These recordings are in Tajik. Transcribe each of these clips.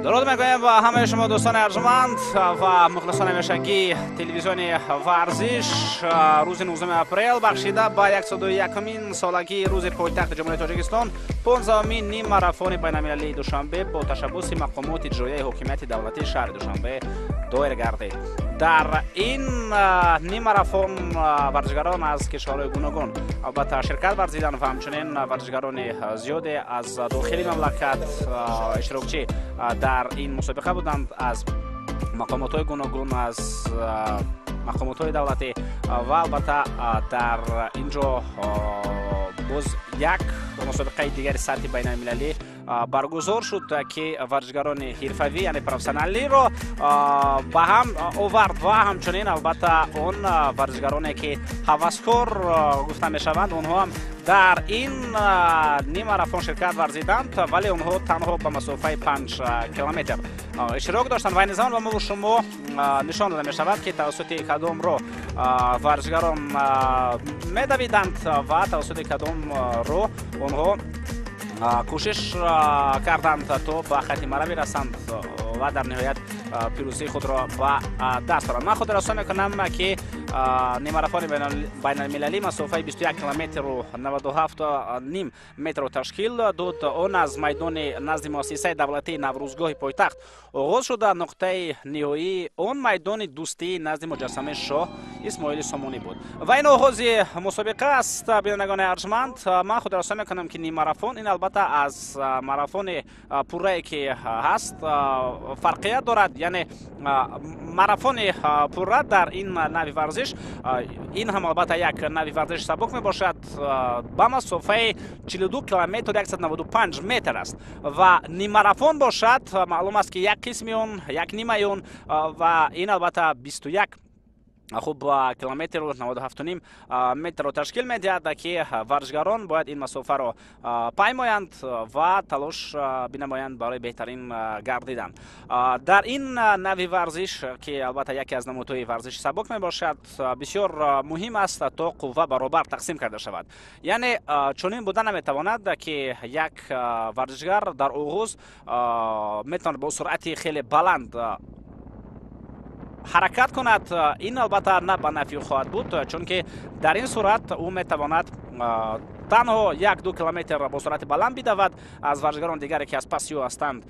Дуруд мегӯем ба ҳамаи шумо, дӯстони арҷманд ва мухлисони ҳамешагии телевизиони Варзиш. Рӯзи 9 апрел бахшида ба 101-умин солагии рӯзи пойтахти Ҷумҳурии Тоҷикистон, 15-умин ним марафони байналмилалии Душанбе бо ташаббуси мақомоти иҷроияи ҳокимияти давлатии шаҳри Душанбе доир гардид. Дар ин ним марафон варзишгарон аз кишварҳои гуногун албатта ширкат варзиданд ва ҳамчунин варзишгарони зиёде аз дохили мамлакат иштирокчӣ дар ин мусобиқа буданд, аз мақомотҳои гуногун, аз мақомотҳои давлатӣ. Ва албатта дар ин ҷо боз як мусобиқаи дигари сатҳи байналмилалӣ баргузор шуд, ки варзишгарони ҳирфавӣ, яъне профессионалиро ба ҳам овард ва ҳамчунин албатта он варзишгароне, ки ҳаваскор гуфта мешаванд, онҳо ҳам дар ин ниммарафон ширкат варзиданд, вале онҳо танҳо ба масофаи 5 километр иштирок доштанд. Ва айни замон ба мо шумо нишон дода мешавад, ки тавассути кадом роҳ варзишгарон медавиданд ва тавассути кадом роҳ онҳо кӯшиш карданд, то ба хати мара бирасанд ва дар ниҳоят пирӯзии худро ба даст оранд. Ман хотиррасон мекунам, ки ниммарафони байналмилалӣ масофаи 21 километру 97 ним метрро ташкил дод. Он аз майдони назди муассисаи давлатии Наврӯзгоҳи пойтахт оғоз шуда, нуқтаи ниҳоии он майдони Дӯстии назди муҷассамаи шоҳ Исмоили Сомонӣ буд. Ва ин оғози мусобиқа аст, бинандагони арҷманд. Ман хотиррасон мекунам, ки ниммарафон ин албатта аз марафони пуррае, ки ҳаст, фарқият дорад. Яъне марафони пурра дар ин нави варзиш, ин ҳам албатта як нави варзиши сабук мебошад, ба масофаи 42 километр 195 метр аст ва ниммарафон бошад, маълум аст, ки як қисми он, як нимаи он, ва ин албатта 21 хуб километру 97,5 метрро ташкил медиҳад, ки варзишгарон бояд ин масофаро паймоянд ва талош бинамоянд барои беҳтарин гардидан. Дар ин нави варзиш, ки албатта яке аз намудҳои варзиши сабук мебошад, бисёр муҳим аст, то қувва баробар тақсим карда шавад. Яъне чунин буда наметавонад, ки як варзишгар дар оғоз метавонад бо суръати хеле баланд ҳаракат кунад. Ин албатта на ба нафъи ӯ хоҳад буд, чунки дар ин сурат ӯ метавонад танҳо 1-2 километр бо суръати баланд бидавад, аз варзишгарони дигаре, ки аз паси ӯ ҳастанд,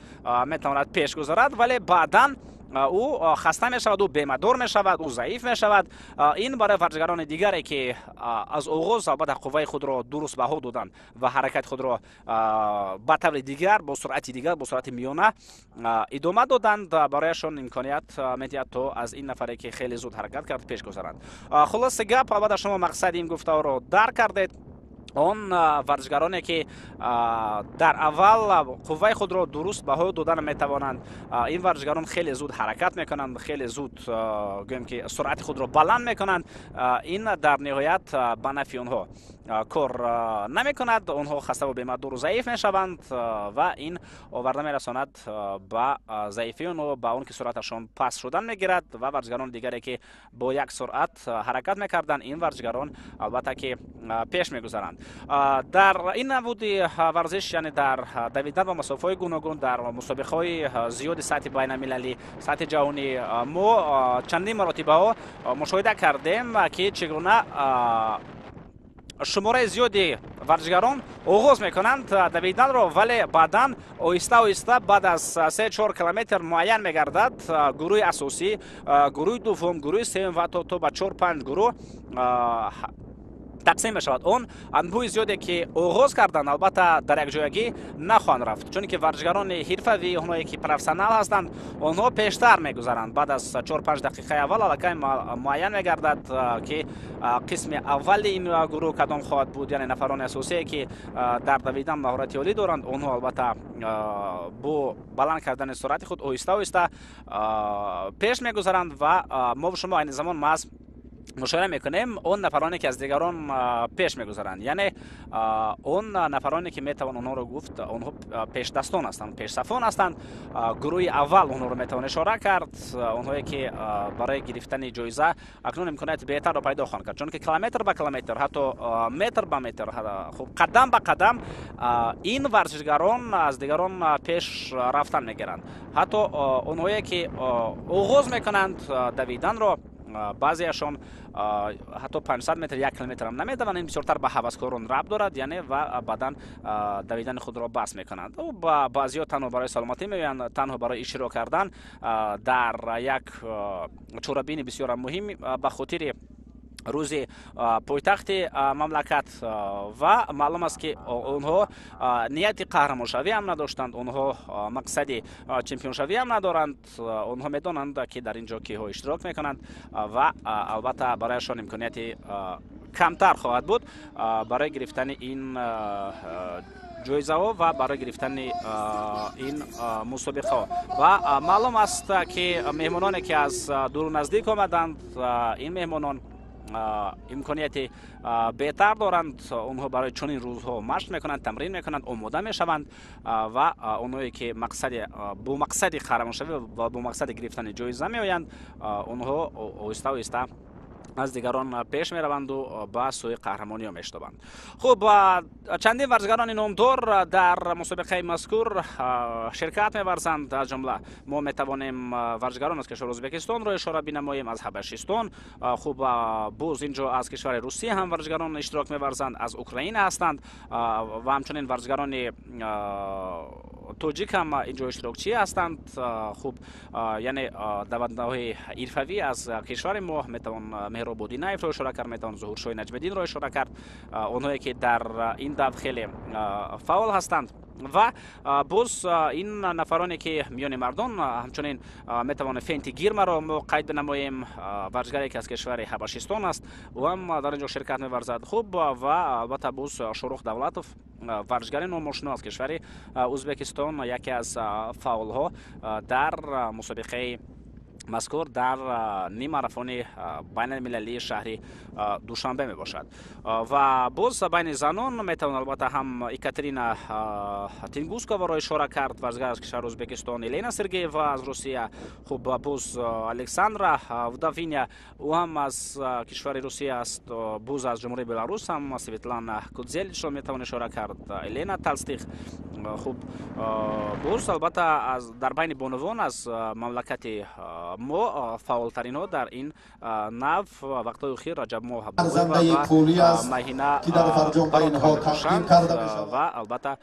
метавонад пеш гузарад, вале баъдан ӯ хаста мешавад, ӯ бемадор мешавад, ӯ заиф мешавад. Ин барои варзишгарони дигаре, ки аз оғоз албатта қувваи худро дуруст баҳо доданд ва ҳаракати худро ба таври дигар, бо суръати дигар, бо суръати миёна идома доданд, барояшон имконият медиҳад, то аз ин нафаре, ки хеле зуд ҳаракат кард, пеш гузаранд. Хулоси гап, албатта шумо мақсади ин гуфтаҳоро дарк кардед. Он варзишгароне, ки дар аввал қувваи худро дуруст баҳо дода наметавонанд, ин варзишгарон хеле зуд ҳаракат мекунанд, хеле зуд, гӯем ки, суръати худро баланд мекунанд. Ин дар ниҳоят ба нафъи онҳо кор намекунад. Онҳо хаставу бемадору заиф мешаванд ва ин оварда мерасонад ба заифии онҳо, ба он ки суръаташон паст шудан мегирад ва варзишгарони дигаре, ки бо як суръат ҳаракат мекарданд, ин варзишгарон албатта ки пеш мегузаранд. Дар ин намуди варзиш, яъне дар давидан ба масофаҳои гуногун, дар мусобиқаҳои зиёди сатҳи байналмилалӣ, сатҳи ҷаҳонӣ мо чандин маротибаҳо мушоҳида кардем, ки чӣ гуна шумораи зиёди варзишгарон оғоз мекунанд давиданро, вале баъдан оҳиста оҳиста баъд аз 3-4 километр муайян мегардад гурӯҳи асосӣ, гурӯҳи дуввум, гурӯҳи сеюм ва то ба чор панҷ гурӯҳ тақсим мешавад. Он анбӯҳи зиёде, ки оғоз карданд, албатта дар якҷоягӣ нахоҳанд рафт, чунки варзишгарони ҳирфавӣ, онҳое ки профессионал ҳастанд, онҳо пештар мегузаранд. Баъд аз 4-5 дақиқаи аввал аллакай муайян мегардад, ки қисми аввали ин гурӯҳ кадом хоҳад буд, яъне нафарони асосие, ки дар давидан маҳорати олӣ доранд. Онҳо албатта бо баланд кардани суръати худ оҳиста оҳиста пеш мегузаранд ва мо шумо айни замон маҳз мушоҳида мекунем он нафароне ки аз дигарон пеш мегузаранд, яъне он нафароне ки метавон онҳоро гуфт, онҳо пешдастон ҳастанд, пешсафон ҳастанд. Гурӯҳи аввал онҳоро метавон ишора кард, онҳое ки барои гирифтани ҷоиза акнун имконияти беҳтарро пайдо хоҳанд кард, чунки километр ба километр, ҳатто метр ба метр, хуб, қадам ба қадам ин варзишгарон аз дигарон пеш рафтан мегиранд. Ҳатто онҳое ки оғоз мекунанд давиданро, баъзеашон ҳатто 500 метр, 1 километр ҳам намедаванд. Ин бисёртар ба ҳаваскорон рабт дорад, яъне ва баъдан давидани худро бас мекунанд. Баъзеҳо танҳо барои саломатӣ меоянд, танҳо барои иштирок кардан дар як чорабини бисёр муҳим ба хотири рӯзи пойтахти мамлакат. Ва маълум аст, ки онҳо нияти қаҳрамоншавӣ ҳам надоштанд, онҳо мақсади чемпионшавӣ ҳам надоранд. Онҳо медонанд, ки дар ин ҷо киҳо иштирок мекунанд ва албатта барояшон имконияти камтар хоҳад буд барои гирифтани ин ҷоизаҳо ва барои гирифтани ин мусобиқаҳо. Ва маълум аст, ки меҳмононе ки аз дуру наздик омаданд, ин меҳмонон имконияти беҳтар доранд. Онҳо барои чунин рӯзҳо машқ мекунанд, тамрин мекунанд, омода мешаванд ва онҳое ки бо мақсади қаҳрамоншавӣ ва бо мақсади гирифтани ҷоиза меоянд, онҳо оҳиста оҳиста аз дигарон пеш мераванду ба сӯи қаҳрамониҳо мештобанд. Хуб, чандин варзишгарони номдор дар мусобиқаи мазкур ширкат меварзанд. Аз ҷумла мо метавонем варзишгарон аз кишвари Ӯзбекистонро ишора бинамоем, аз Ҳабашистон, хуб, боз ин ҷо аз кишвари Русия ҳам варзишгарон иштирок меварзанд, аз Украина ҳастанд ва ҳамчунин варзишгарони тоҷик ҳам ин ҷо иштирокчӣ ҳастанд. Хуб, яъне давандаҳои ҳирфавӣ аз кишвари мо метавон Меҳроб Одинаевро ишора кард, метавон Зуҳуршоҳи Наҷмиддинро ишора кард, онҳое ки дар ин дав хеле фаъол ҳастанд. Ва боз ин нафароне ки миёни мардон ҳамчунин метавон Фенти Гирмаро мо қайд бинамоем, варзишгаре ки аз кишвари Ҳабашистон аст, ӯ ҳам дар ин ҷо ширкат меварзад. Хуб, ва албатта боз Шоҳрух Давлатов, варзишгари номошино аз кишвари Ӯзбекистон, яке аз фаъолҳо дар мусобиқаи мазкур дар ниммарафони байналмилалии шаҳри Душанбе мебошад. Ва боз байни занон метавон албатта ҳам Екатерина Тингусковаро ишора кард, варзишгар аз кишвари Ӯзбекистон, Елена Сергеева аз Русия, хуб, боз Александра Вдовиня, ӯ ҳам аз кишвари Русия аст, боз аз Ҷумҳурии Беларус ҳам Светлана Кудзеличро метавон ишора кард, Елена Толстих. Хуб, боз албатта дар байни бонувон аз мамлакати мо фаъолтаринҳо дар ин нав вақтҳои охир Раҷабмо Ҳабибова ва Маҳина ки дар фарҷом ба инҳо тақдим карда мешавад ва албатта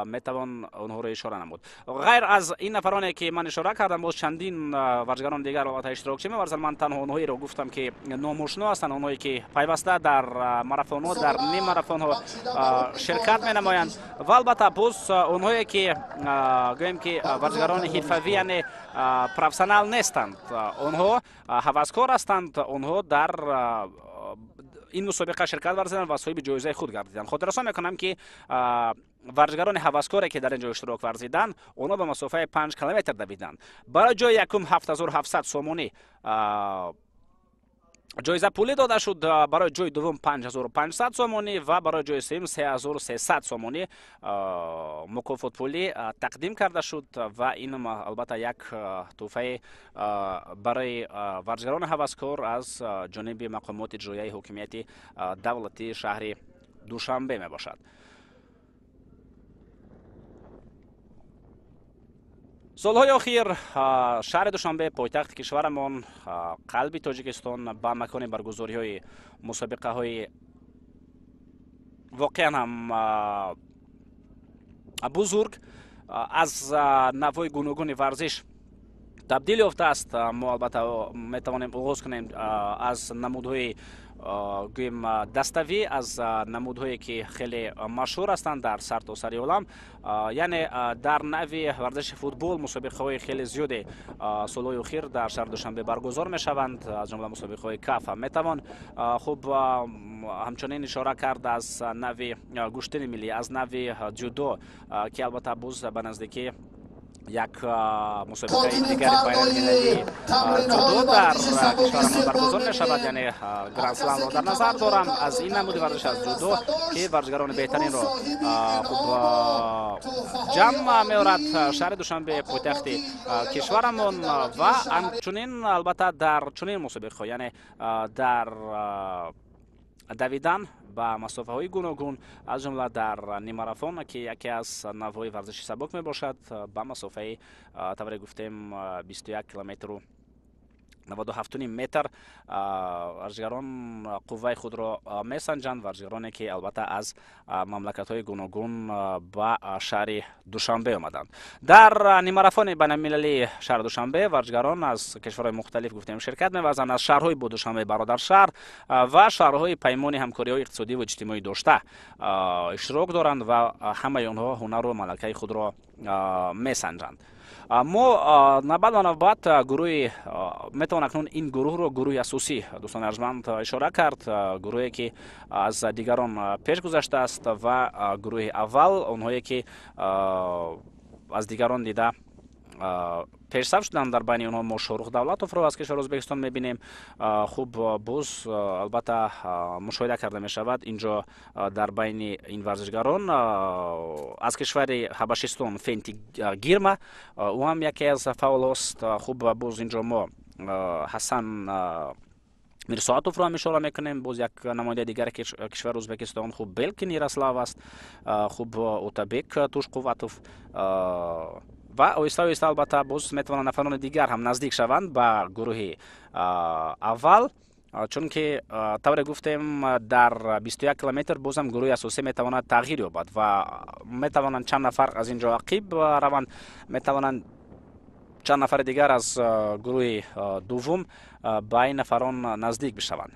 метавон онҳоро ишора намуд. Ғайр аз ин нафароне ки ман ишора кардам, боз чандин варзишгарони дигар албатта иштирокчӣ меварзанд. Ман танҳо онҳоеро гуфтам, ки номошино ҳастанд, онҳое ки пайваста дар марафонҳо, дар ниммарафонҳо ширкат менамоянд ва албатта боз онҳое ки гӯем ки варзишгарони ҳирфавӣ, яъне профессионал нестанд, онҳо ҳаваскор ҳастанд, онҳо дар ин мусобиқа ширкат варзиданд ва соҳиби ҷоизаи худ гардиданд. Хотиррасон мекунам, ки варзишгарони ҳаваскоре ки дар ин ҷо иштирок варзиданд, онҳо ба масофаи 5 километр давиданд. Барои ҷои якум 7700 сомонӣ ҷоиза пулӣ дода шуд, барои ҷои дуввум 5500 сомонӣ ва барои ҷои сеюм 3300 сомонӣ мукофот пулӣ тақдим карда шуд. Ва ин албатта як тӯҳфаи барои варзишгарони ҳаваскор аз ҷониби мақомоти иҷроияи ҳокимияти давлатии шаҳри Душанбе мебошад. Солҳои охир шаҳри Душанбе, пойтахти кишварамон, қалби Тоҷикистон, ба макони баргузориҳои мусобиқаҳои воқеан ҳам бузург аз навъҳои гуногуни варзиш табдил ёфтааст. Мо албатта метавонем оғоз кунем аз намудҳои, гӯем, даставӣ, аз намудҳое ки хеле машҳур ҳастанд дар сартосари олам, яъне дар нави варзиши футбол мусобиқаҳои хеле зиёде солҳои охир дар шаҳри Душанбе баргузор мешаванд, аз ҷумла мусобиқаҳои КАФ ҳам метавон хуб ҳамчунин ишора кард аз нави гӯштини миллӣ, аз нави ҷудо, ки албатта боз ба наздикӣ Як мусобиқаи дигари байналмилалии ҷудо дар кишварамон баргузор мешавад, яъне гранд-сламро дар назар дорам. Аз ин намуди варзиш, аз ҷудо, ки варзишгарони беҳтаринро хуб ҷамъ меорад шаҳри Душанбе, пойтахти кишварамон. Ва ҳамчунин, албатта, дар чунин мусобиқаҳо, яъне дар давидан ба масофаҳои гуногун, аз ҷумла дар ниммарафон, ки яке аз навъҳои варзиши сабук мебошад, ба масофаи, тавре гуфтем, 21 километру 97 метр варзишгарон қувваи худро месанҷанд, варзишгароне ки, албатта, аз мамлакатҳои гуногун ба шаҳри Душанбе омаданд. Дар ниммарафони байналмилалии шаҳри Душанбе варзишгарон аз кишварҳои мухталиф, гуфтем, ширкат меварзанд, аз шаҳрҳои бо Душанбе бародаршаҳр ва шаҳрҳои паймони ҳамкориҳои иқтисодӣ ва иҷтимоӣ дошта иштирок доранд ва ҳамаи онҳо ҳунару малакаи худро месанҷанд. Мо навбат ба навбат гурӯҳи метавон акнун ин гурӯҳро гурӯҳи асосӣ, дӯстони арҷманд, ишора кард, гурӯҳе ки аз дигарон пеш гузаштааст ва гурӯҳи аввал, онҳое ки аз дигарон дида пешсаф шуданд. Дар байни онҳо мо Шоҳрух Давлатовро аз кишвари Ӯзбекистон мебинем. Хуб, боз, албатта, мушоҳида карда мешавад инҷо дар байни ин варзишгарон аз кишвари Ҳабашистон Фенти Гирма, ӯ ҳам яке аз фаъолҳост. Хуб, боз инҷо мо Ҳасан Мирсоатовро ҳам ишора мекунем, боз як намояндаи дигари кишвари Ӯзбекистон. Хуб, Белкин Ярослав аст, хуб, Отабек Тушқувватов ва оҳиста оҳиста, албатта, боз метавонанд нафарони дигар ҳам наздик шаванд ба гурӯҳи аввал, чунки, тавре гуфтем, дар 21 километр боз ҳам гурӯҳи асосӣ метавонад тағйир ёбад ва метавонанд чанд нафар аз ин ҷо ақиб раванд, метавонанд чанд нафари дигар аз гурӯҳи дуввум ба ин нафарон наздик бишаванд.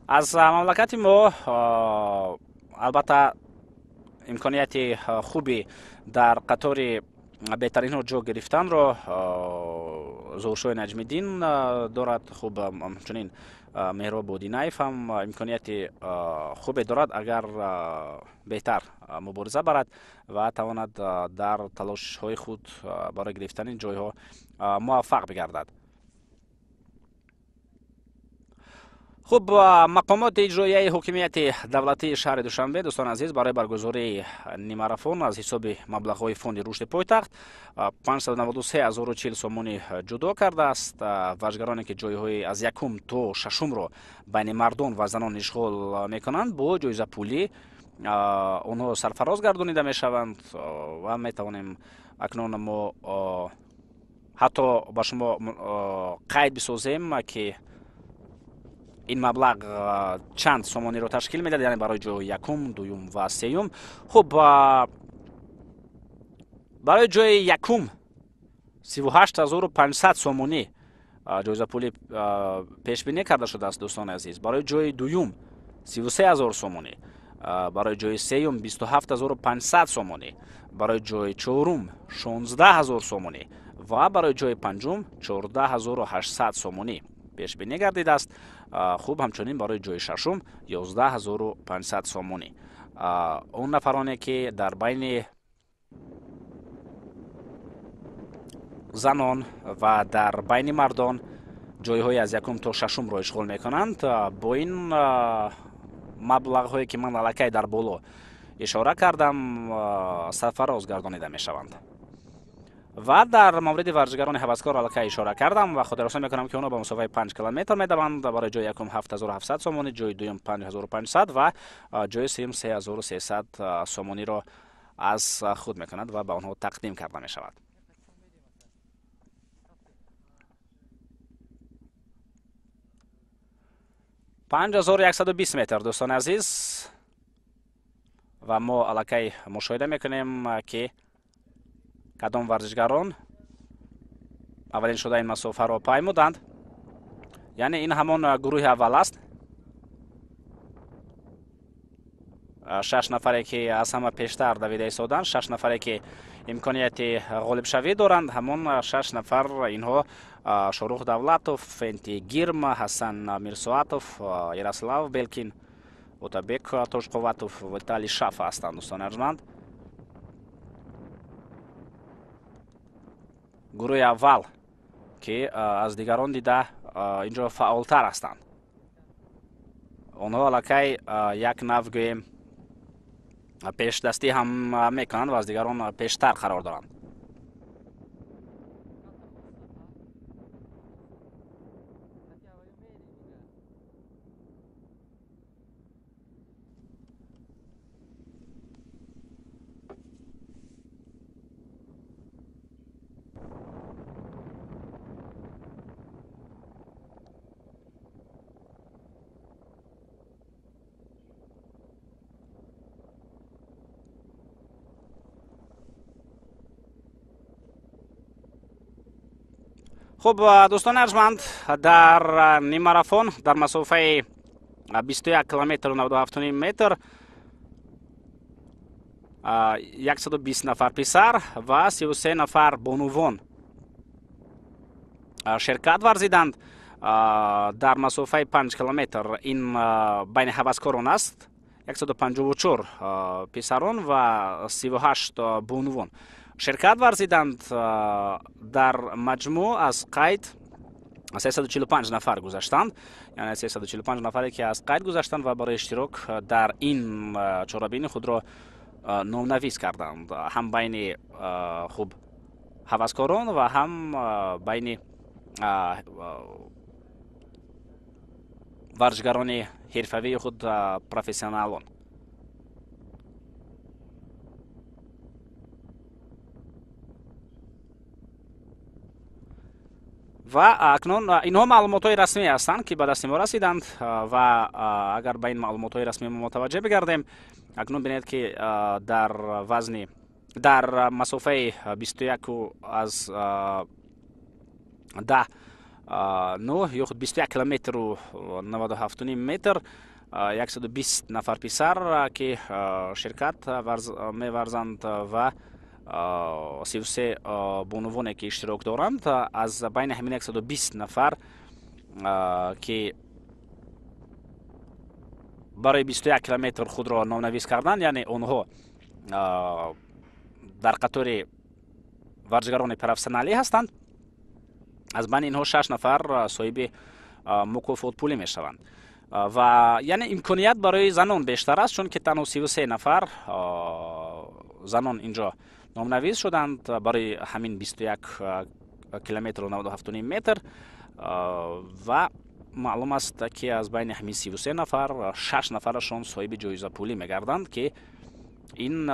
Аз мамлакати мо, албатта, имконияти хуби дар қатори беҳтаринҳо ҷо гирифтанро Зуҳуршоҳи Наҷмиддин дорад. Хуб, ҳамчунин Меҳроб Бодинаев ҳам имконияти хубе дорад, агар беҳтар мубориза барад ва тавонад дар талошҳои худ барои гирифтани ҷойҳо муваффақ бигардад. Хуб, мақомоти иҷроияи ҳокимияти давлатии шаҳри Душанбе, дӯстони азиз, барои баргузории ниммарафон аз ҳисоби маблағҳои фонди рушди пойтахт 593 040 сомонӣ ҷудо кардааст. Варзишгароне ки ҷойҳои аз якум то шашумро байни мардон ва занон ишғол мекунанд, бо ҷоизапулӣ онҳо сарфароз гардонида мешаванд. Ва метавонем акнун мо ҳатто ба шумо қайд бисозем, ки ин маблағ чанд сомониро ташкил медиҳад, яъне барои ҷои якум, дуюм ва сеюм. Хуб, барои ҷои якум 38 500 сомонӣ ҷоизапулӣ пешбинӣ карда шудааст, дӯстони азиз. Барои ҷои дуюм 33 000 сомонӣ, барои ҷои сеюм 27 500 сомонӣ, барои ҷои чорум 16 000 сомонӣ ва барои ҷои панҷум 14 800 сомонӣ пешбинӣ гардидааст. Хуб, ҳамчунин барои ҷои шашум 11 500 сомонӣ. Он нафароне ки дар байни занон ва дар байни мардон ҷойҳои аз якум то шашумро ишғол мекунанд, бо ин маблағҳое ки ман аллакай дар боло ишора кардам, сарфароз гардонида мешаванд. Ва дар мавриди варзишгарони ҳаваскор аллакай ишора кардам ва хотиррасон мекунам, ки онҳо ба мусофаи 5 километр медаванд. Барои ҷои якум 7700 сомонӣ, ҷои дуюм 5500 ва ҷои сеюм 3300 сомониро аз худ мекунад ва ба онҳо тақдим карда мешавад. 5120 метр, дӯстони азиз, ва мо аллакай мушоҳида мекунем, ки кадом варзишгарон аввалин шуда ин масофаро паймуданд. Яъне ин ҳамон гурӯҳи аввал аст, шаш нафаре ки аз ҳама пештар давида истоданд, шаш нафаре ки имконияти ғолибшавӣ доранд. Ҳамон шаш нафар инҳо: Шоҳрух Давлатов, Фенти Гирма, Ҳасан Мирсоатов, Ярослав Белкин, Отабек Тошқувватов, Виталий Шафа ҳастанд, дӯстони арҷманд. Гурӯҳи аввал, ки аз дигарон дида инҷо фаъолтар ҳастанд, онҳо аллакай як нав гӯем пешдастӣ ҳам мекунанд ва аз дигарон пештар қарор доранд. Хуб, дӯстони арҷманд, дар ниммарафон дар масофаи 21 километру 97 метр 120 нафар писар ва 33 нафар бонувон ширкат варзиданд. Дар масофаи 5 километр ин байни ҳаваскорон аст, 154 писарон ва 38 бонувон ширкат варзиданд. Дар маҷмӯъ аз қайд 345 нафар гузаштанд, яъне 345 нафаре ки аз қайд гузаштанд ва барои иштирок дар ин чорабини худро номнавис карданд, ҳам байни хуб ҳаваскорон ва ҳам байни варзишгарони ҳирфавии худ, профессионалон. Ва акнун инҳо маълумотҳои расмӣ ҳастанд, ки ба дасти мо расиданд, ва агар ба ин маълумотҳои расмӣ мо мутаваҷҷеҳ бигардем, акнун бинед, ки дар вазни дар масофаи 21 аз 10 9 ё худ 21 километру 97 метр 120 нафар писар, ки ширкат меварзанд ва 33 бонувоне, ки иштирок доранд. Аз байни ҳамин 120 нафар, ки барои 21 километр худро номнавис карданд, яъне онҳо дар қатори варзишгарони профессионалӣ ҳастанд, аз байни инҳо 6 нафар соҳиби мукофотпулӣ мешаванд. Ва яъне имконият барои занон бештар аст, чунки танҳо 33 нафар занон инҷо номнавис шуданд барои ҳамин 21 километру 97 метр, ва маълум аст, ки аз байни ҳамин 33 нафар 6 нафарашон соҳиби ҷоизапулӣ мегарданд, ки ин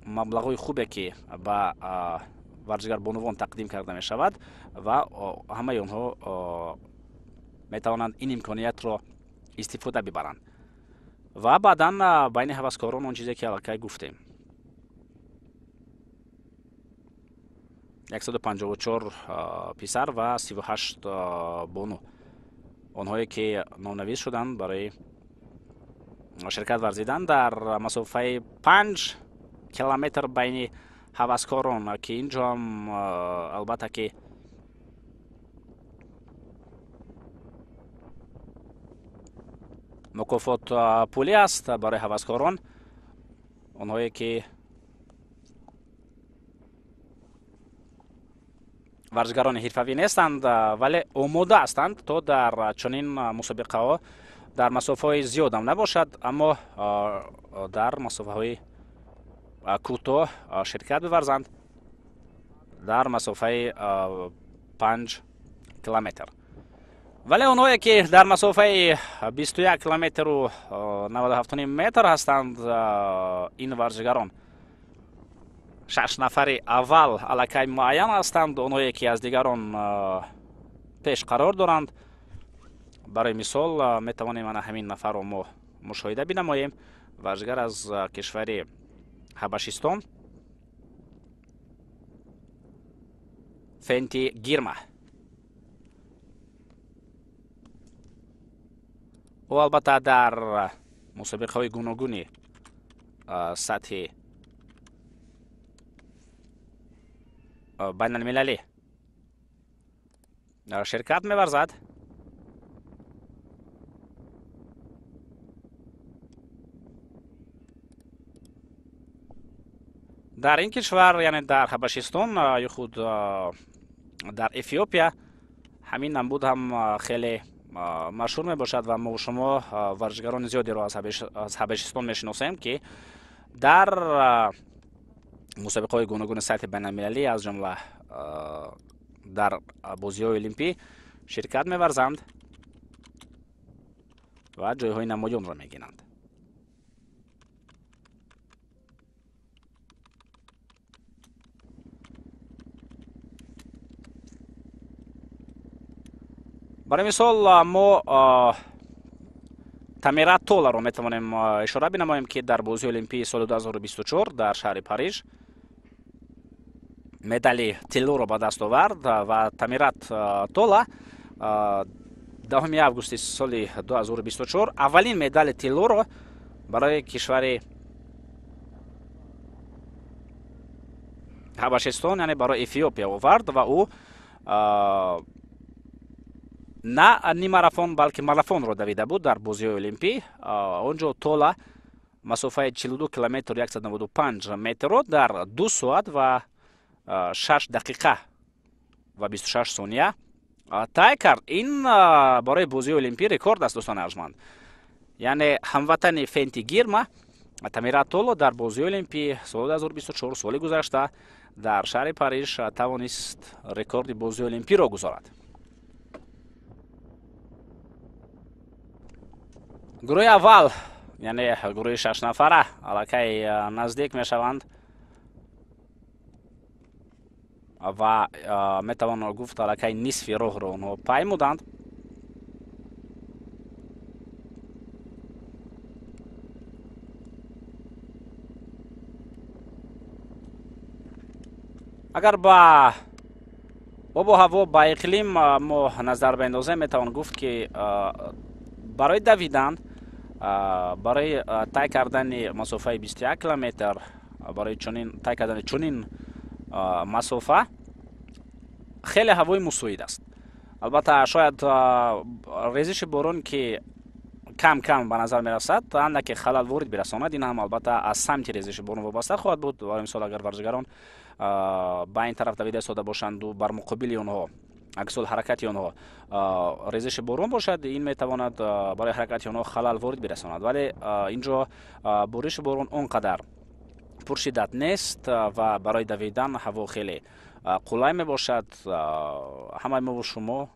маблағҳои хубе, ки ба варзишгарбонувон тақдим карда мешавад, ва ҳамаи онҳо метавонанд ин имкониятро истифода бибаранд. Ва баъдан байни ҳаваскорон он чизе, ки аллакай гуфтем, 154 писар ва 38 бону, онҳое ки номнавис шуданд барои ширкат варзидан дар масофаи 5 километр байни ҳаваскорон, ки инҷоам албатта ки мукофот пулӣ аст барои ҳаваскорон, онҳое ки варзишгарони ҳирфавӣ нестанд, вале омода ҳастанд то дар чунин мусобиқаҳо дар масофаҳои зиёдам набошад, аммо дар масофаҳои кӯтоҳ ширкат биварзанд дар масофаи 5 километр. Вале онҳое ки дар масофаи 21 километру 97 метр ҳастанд, ин варзишгарон 6 нафари аввал аллакай муайян ҳастанд, онҳое ки аз дигарон пеш қарор доранд. Барои мисол метавонем ана ҳамин нафарро мо мушоҳида бинамоем, варзишгар аз кишвари Ҳабашистон Фенти Гирма. Ӯ албатта дар мусобиқаҳои гуногуни сатҳи байналмилалӣ ширкат меварзад. Дар ин кишвар, яъне дар Ҳабашистон ё худ дар Эфиопия, ҳамин намуд ҳам хеле машҳур мебошад ва мо шумо варзишгарони зиёдеро аз Ҳабашистон мешиносем, ки дар мусобиқаҳои гуногуни сатҳи байналмилалӣ, аз ҷумла дар бозиҳои олимпӣ ширкат меварзанд ва ҷойҳои намоёнро мегиранд. Барои мисол, мо Тамират Толаро метавонем ишора бинамоем, ки дар бозии олимпии соли 2024 дар шаҳри Париж медали тиллоро ба даст овард ва Тамират Тола 10 августи соли 2024 аввалин медали тиллоро барои кишвари Ҳабашистон, яъне барои Эфиопия овард ва ӯ на нимарафон, балки марафонро давида буд дар бозиҳои олимпӣ. Он ҷо Тола масофаи 42 километр 195 метрро дар 2 соат ва 6 дақиқа ва 26 сония тай кард. Ин барои бозиҳои олимпӣ рекорд аст, дӯстони арҷманд. Яъне ҳамватани Фенти Гирма Тамират Толо дар бозиҳои олимпӣ соли 2024, соли гузашта, дар шаҳри Париж тавонист рекорди бозиҳои олимпиро гузорад. Гурӯҳи аввал, яъне гурӯҳи шашнафара, аллакай наздик мешаванд ва метавон гуфт, аллакай нисфи роҳро онҳо паймуданд. Агар ба обу ҳаво, ба иқлим мо назар бендозем, метавон гуфт, ки барои давидан, барои тай кардани масофаи 21 километр, барои чунин тай кардани чунин масофа хеле ҳавои мусоид аст. Албатта, шояд резиши борон, ки кам кам ба назар мерасад, андаке халал ворид бирасонад. Ин ҳам албатта аз самти резиши борон вобаста хоҳад буд. Барои мисол, агар варзишгарон ба ин тараф давида истода бошанду бар муқобили онҳо, аксул ҳаракати онҳо резиши борон бошад, ин метавонад барои ҳаракати онҳо халал ворид бирасонад. Вале инҷо бориши борон он қадар пуршиддат нест ва барои давидан ҳаво хеле қулай мебошад. Ҳамаи мову шумо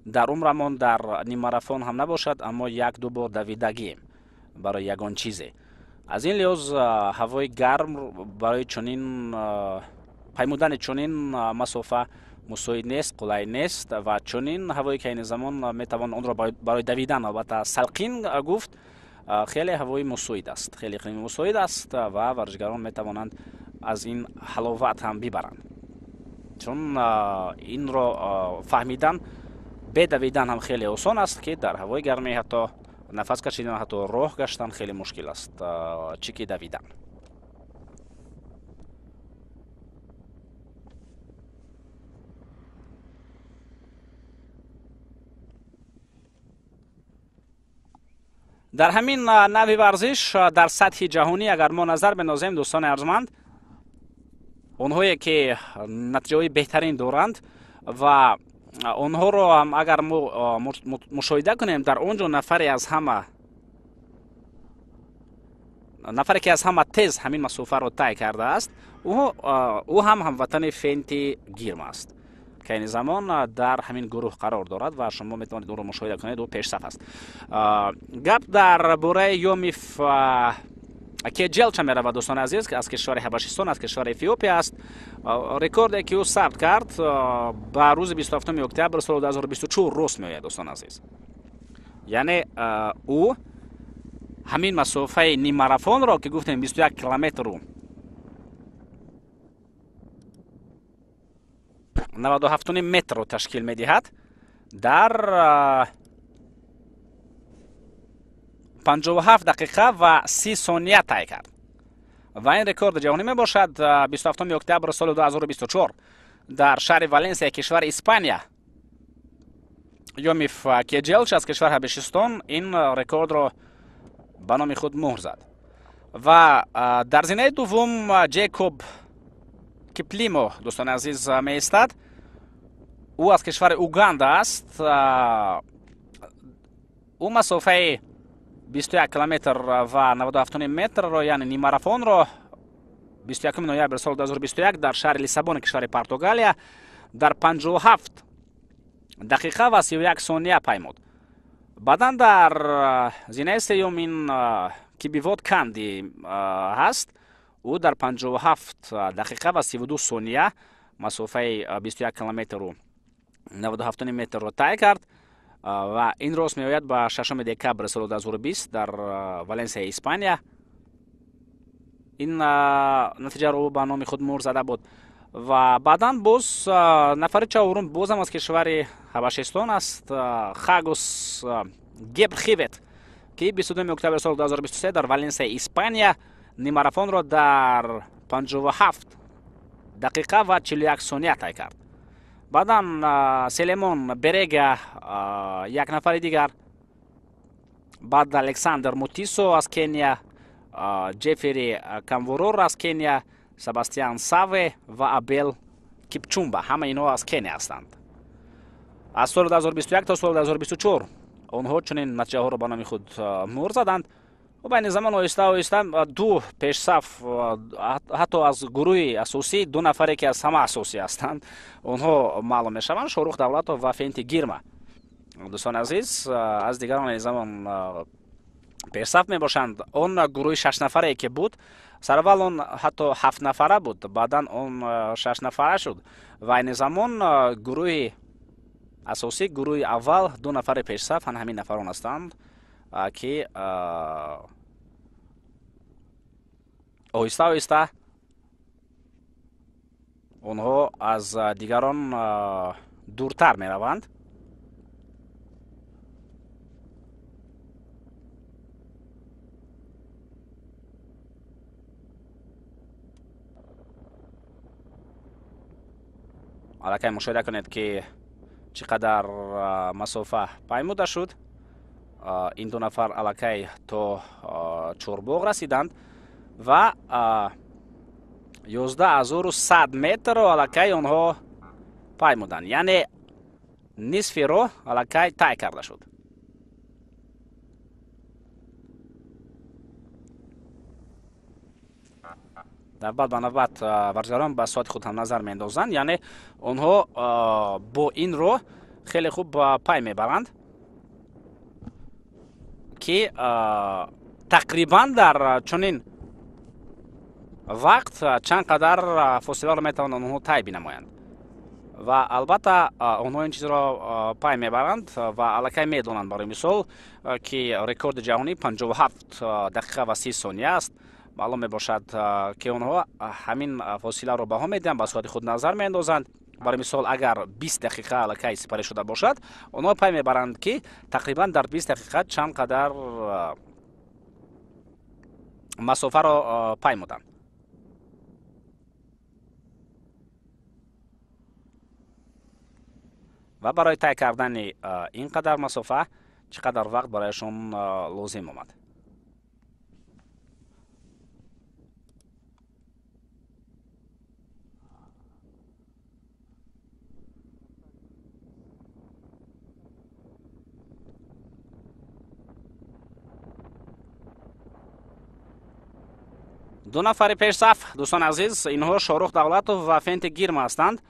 дар умрамон дар ниммарафон ҳам набошад, аммо як ду бор давидагием барои ягон чизе. Аз ин лиҳоз ҳавои гарм барои чунин паймудани чунин масофа мусоид нест, қулай нест ва чунин ҳавое ки айни замон метавон онро барои давидан албатта салқин гуфт, хеле ҳавои мусоид аст, хеле иқлими мусоид аст ва варзишгарон метавонанд аз ин ҳаловат ҳам бибаранд, чун инро фаҳмидан бе давидан ҳам хеле осон аст, ки дар ҳавои гармӣ ҳатто нафас кашидан, ҳатто роҳ гаштан хеле мушкил аст, чӣ ки давидан. Дар ҳамин навъи варзиш дар сатҳи ҷаҳонӣ агар мо назар бендозем, дӯстони арҷманд, онҳое ки натиҷаҳои беҳтарин доранд ва онҳоро ҳам агар мо мушоҳида кунем, дар он ҷо нафаре ки аз ҳама тез ҳамин масофаро тай кардааст, ӯ ҳам ҳамватани Фенти Гирма аст, ки айни замон дар ҳамин гурӯҳ қарор дорад ва шумо метавонед ӯро мушоҳида кунед, ӯ пешсаф аст. Гап дар бораи Ёмиф Кеҷелча меравад, дӯстони азиз, аз кишвари Ҳабашистон, аз кишвари Эфиопия аст. Рекорде ки ӯ сабт кард, ба рӯзи 27 октябр соли 2024 рост меояд, дӯстони азиз. Яъне ӯ ҳамин масофаи ниммарафонро, ки гуфтем 21 километру 97 метрро ташкил медиҳад, дар 57 дақиқа ва 30 сония тай кард ва ин рекорди ҷаҳонӣ мебошад. 27 октябр соли 2024 дар шаҳри Валенсия, кишвари Испания, Ёмиф Кеҷелч аз кишвари Ҳабешистон ин рекордро ба номи худ муҳр зад. Ва дар зинаи дуввум Ҷекоб Киплимо, дӯстони азиз, меистад. Ӯ аз кишвари Уганда аст. Ӯ масофаи 21 километр ва 97 метрро, яъне ниммарафонро 21 ноябр соли 2021 дар шаҳри Лиссабони кишвари Португалия дар 57 дақиқа ва 31 сония паймуд. Баъдан дар зинаи сеюм ин Кибивот Канди ҳаст. Ӯ дар 57 дақиқа ва 32 сония масофаи 21 километру 97 метрро тай кард ва ин рост меояд ба 6 декабри соли 2020 дар Валенсияи Испания. Ин натиҷаро ӯ ба номи худ муҳр зада буд. Ва баъдан боз нафари чаҳорум бозам аз кишвари Ҳабашистон аст, Хагус Гебрхивет, ки 22 октябри соли 2023 дар Валенсияи Испания ниммарафонро дар 57 дақиқа ва 41 сония тай кард. Баъдан Селемон Берега, як нафари дигар, баъд Александр Мутисо аз Кения, Ҷеффери Камворор аз Кения, Себастиан Саве ва Абел Кипчумба, ҳама инҳо аз Кения ҳастанд. Аз соли 2021 то соли 2024 онҳо чунин натиҷаҳоро ба номи худ муҳр заданд. Ва байни замон оҳиста оҳиста ду пешсаф, ҳатто аз гурӯҳи асосӣ ду нафаре ки аз ҳама асосӣ ҳастанд, онҳо маълум мешаванд: Шоҳрух Давлатов ва Фенти Гирма. Дӯстони азиз, аз дигарон айни замон пешсаф мебошанд. Он гурӯҳи шашнафарае ки буд, сараввал он ҳатто ҳафтнафара буд, баъдан он шашнафара шуд ва айни замон гурӯҳи асосӣ, гурӯҳи аввал, ду нафари пешсаф ҳамин нафарон ҳастанд, ки оҳиста оҳиста онҳо аз дигарон дуртар мераванд. Аллакай мушоҳида кунед, ки чӣ қадар масофа паймуда шуд. Ин ду нафар аллакай то Чорбоғ расиданд ва 11100 метрро аллакай онҳо паймуданд, яъне нисфи роҳ аллакай тай карда шуд. Навбат ба навбат варзишгарон ба соати худ ҳам назар меандозанд, яъне онҳо бо ин роҳ хеле хуб пай мебаранд, ки тақрибан дар чунин вақт чанд қадар фосиларо метавонанд онҳо тай бинамоянд. Ва албатта онҳо ин чизро пай мебаранд ва аллакай медонанд, барои мисол, ки рекорди ҷаҳонӣ 57 дақиқа ва 30 сония аст. Маълум мебошад, ки онҳо ҳамин фосиларо баҳо медиҳанд, ба соати худ назар меандозанд. Барои мисол, агар 20 дақиқа аллакай сипарӣ шуда бошад, онҳо пай мебаранд, ки тақрибан дар 20 дақиқа чанд қадар масофаро паймуданд. Ва барои тай кардани ин қадар масофа чӣ қадар вақт барояшон лозим омад. Ду нафари пешсаф, дӯстони азиз, инҳо Шоҳрух Давлатов ва Фенти Гирма ҳастанд.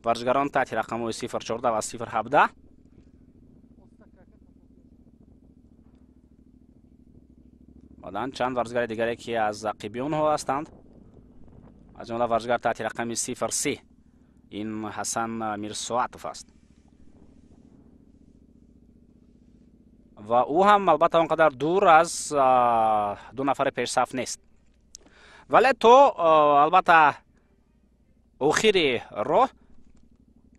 Варзишгарон таҳти рақамҳои 014 ва 017. Баъдан чанд варзишгари дигаре, ки аз ақиби онҳо ҳастанд, аз ҷумла варзишгар таҳти рақами 03, ин Ҳасан Мирсоатов аст. Ва ӯ ҳам албатта он қадар дур аз ду нафари пешсаф нест. Вале то албатта охири роҳ,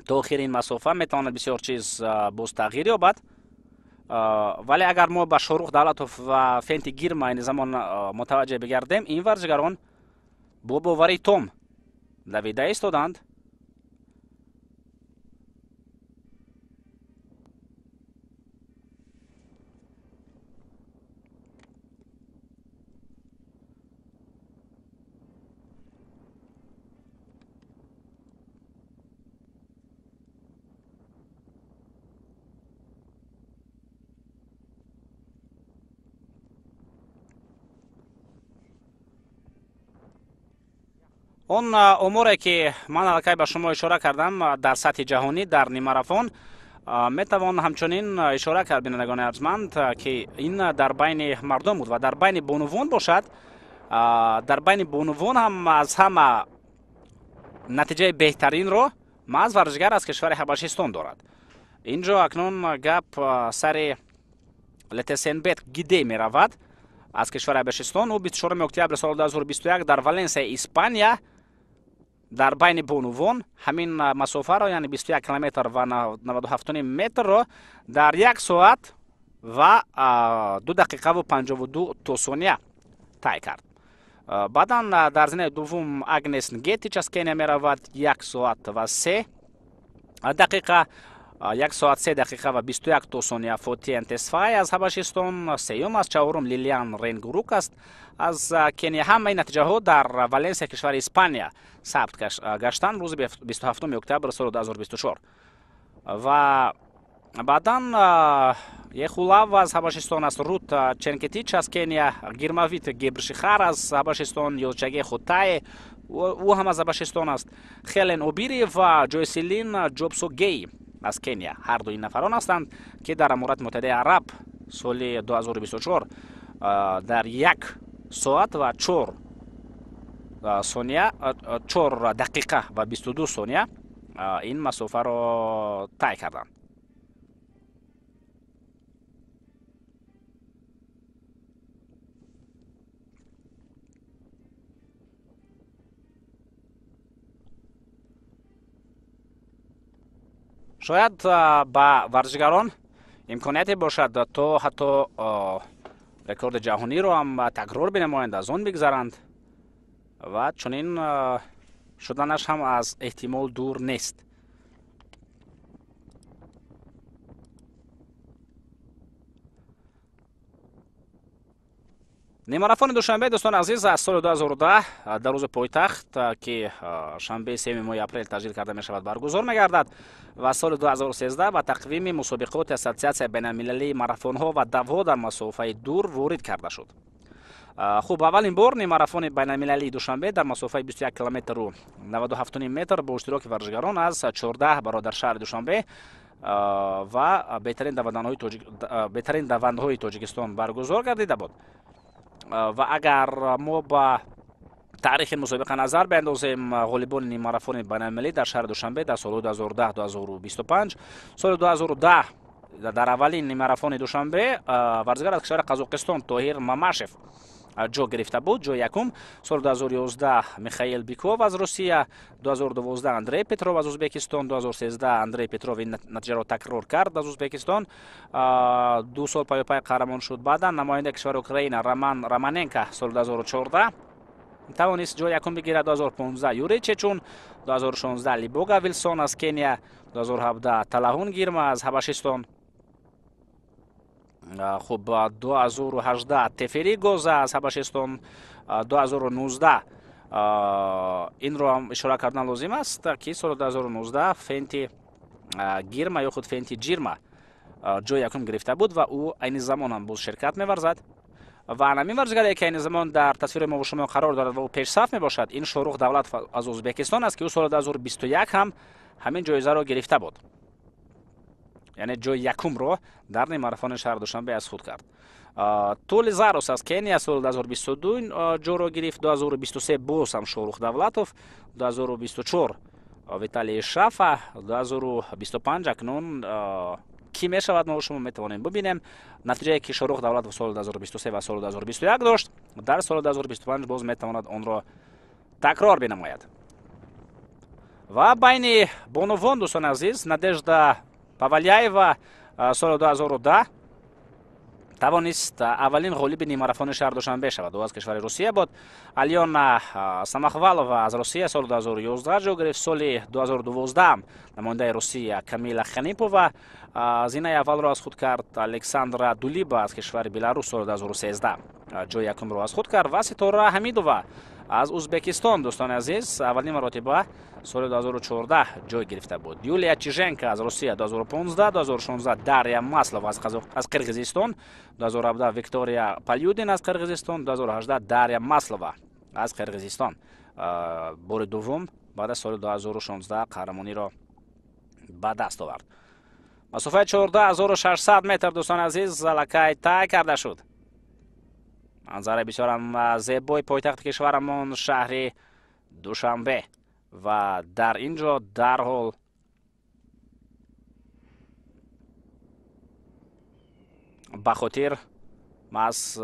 то охири ин масофа метавонад бисёр чиз боз тағйир ёбад. Вале агар мо ба Шоҳрух Давлатов ва Фенти Гирма айни замон мутаваҷҷеҳ бигардем, ин варзишгарон бо боварии том давида истоданд. Он оморе ки ман аллакай ба шумо ишора кардам дар сатҳи ҷаҳонӣ дар ниммарафон, метавон ҳамчунин ишора кард, бинандагони арҷманд, ки ин дар байни мардон буд ва дар байни бонувон бошад, дар байни бонувон ҳам аз ҳама натиҷаи беҳтаринро маҳз варзишгар аз кишвари Ҳабашистон дорад. Инҷо акнун гап сари Летесенбет Гиде меравад аз кишвари Ҳабашистон. Ӯ 24 октябри соли 2021 дар Валенсияи Испания дар байни бонувон ҳамин масофаро, яъне 21 километр ва 97 метрро дар 1 соат ва 2 дақиқаву 52 то сония тай кард. Баъдан дар зинаи дуввум Агнес Нгетич аз Кения меравад, 1 соат ва 3 дақиқа, 1 соат 3 дақиқа ва 21 то сония Фотиен Тесфай аз Ҳабашистон сеюм аст, чаҳорум Лилиан Ренгурук аст аз Кения. Ҳамаи натиҷаҳо дар Валенсия кишвари Испания сабт гаштанд рӯзи 27 октябр соли 2024. Ва баъдан Ехулав аз Ҳабашистон аст, Рут Ченкетич аз Кения, Гирмавит Гебршихар аз Ҳабашистон, Ёлчаге Хотае ӯ ҳам аз Ҳабашистон аст, Хелен Обири ва Ҷойселин Ҷобсогей аз Кения. Ҳар ду ин нафарон ҳастанд, ки дар Аморати Муттаҳидаи Араб соли 2024 дар 1 соат ва 4 сония, 4 дақиқа ва 22 сония ин масофаро тай карданд. Шояд ба варзишгарон имконияте бошад то ҳатто рекорди ҷаҳониро ҳам такрор бинамоянд, аз он бигзаранд ва чунин шуданаш ҳам аз эҳтимол дур нест. Нимарафони Душанбе, дӯстони азиз, аз соли 2010 дар рӯзи пойтахт, ки шанбеи 3 моҳи апрел таҷлил карда мешавад, баргузор мегардад ва соли 2013 ба тақвими мусобиқоти Ассотсиатсияи байналмилалии марафонҳо ва давҳо дар масофаи дур ворид карда шуд. Хуб, аввалин бор нимарафони байналмилалии Душанбе дар масофаи 21 километру 97 метр бо иштироки варзишгарон аз 14 бародаршаҳри Душанбе ва беҳтарин давандаҳои Тоҷикистон баргузор гардида буд. Ва агар мо ба таърихи мусобиқа назар биандозем, ғолибони нимарафони байналмилалӣ дар шаҳри Душанбе дар солҳои 2010-2025, соли 2010 дар аввалин нимарафони Душанбе варзишгар аз кишвари Қазоқистон Тоҳир Мамашев ҷо гирифта буд, ҷои якум. Соли 2011 Михаил Биков аз Русия, 2012 Андрей Петров аз Узбекистон, 2013 Андрей Петров ин натиҷаро такрор кард аз Узбекистон, 2 сол паёпай қаҳрамон шуд. Баъдан намояндаи кишвари Украина Роман Романенко соли 2014 тавонист ҷои якум бигирад, 2015 Юрий Чечун, 2016 Либога Вилсон аз Кения, 2017 Талаҳун Гирма аз Ҳабашистон, хуб 2018 Тефери Гоза аз Ҳабашистон, 2019 инро ҳам ишора кардан лозим аст, ки соли 2019 Фенти Гирма ё худ Фенти Ҷирма ҷои якум гирифта буд ва ӯ айни замон ҳам боз ширкат меварзад. Ва ҳамин варзишгаре, ки айни замон дар тасвири мо шумо қарор дорад ва ӯ пешсаф мебошад, ин Шоҳрух Давлатов аз Узбекистон аст, ки ӯ соли 2021 ҳам ҳамин ҷоизаро гирифта буд, яъне ҷои якумро дар нимарафони шаҳри Душанбе аз худ кард. Толи Зарус аз Кения соли 2022 ҷоро гирифт, 2023 боз ҳам Шоҳрух Давлатов, 2024 Виталий Шафа, 2025 акнун кӣ мешавад мо шумо метавонем бибинем. Натиҷае ки Шоҳрух Давлатов соли 2023 ва соли 2021 дошт, дар соли 2025 боз метавонад онро такрор бинамояд. Ва байни бонувон, дӯстони азиз, Надежда Паваляева соли 2010 тавонист аввалин ғолиби нимарафони шаҳри Душанбе шавад. Ӯ аз кишвари Русия буд. Алёна Самохвалова аз Русия соли 2011 ҷо гирифт. Соли 2012 намояндаи Русия Камила Ханипова зинаи аввалро аз худ кард. Александра Дулиба аз кишвари Беларус соли 2013 ҷои якумро аз худ кард ва Ситора Ҳамидова аз Узбекистон, дӯстони азиз, аввалин маротиба соли 2014 ҷой гирифта буд. Юлия Чиженко аз Русия 2015, 2016 Дарья Маслова аз Қирғизистон, 2017 Виктория Палюдин аз Қирғизистон, 2018 Дарья Маслова аз Қирғизистон Бори дуввум баъд аз соли 2016 қаҳрамониро ба даст овард. Масофаи 14600 метр, дӯстони азиз, аллакай тай карда шуд. Манзараи бисёрам зебои пойтахти кишварамон, шаҳри Душанбе, ва дар ин ҷо дарҳол ба хотир маҳз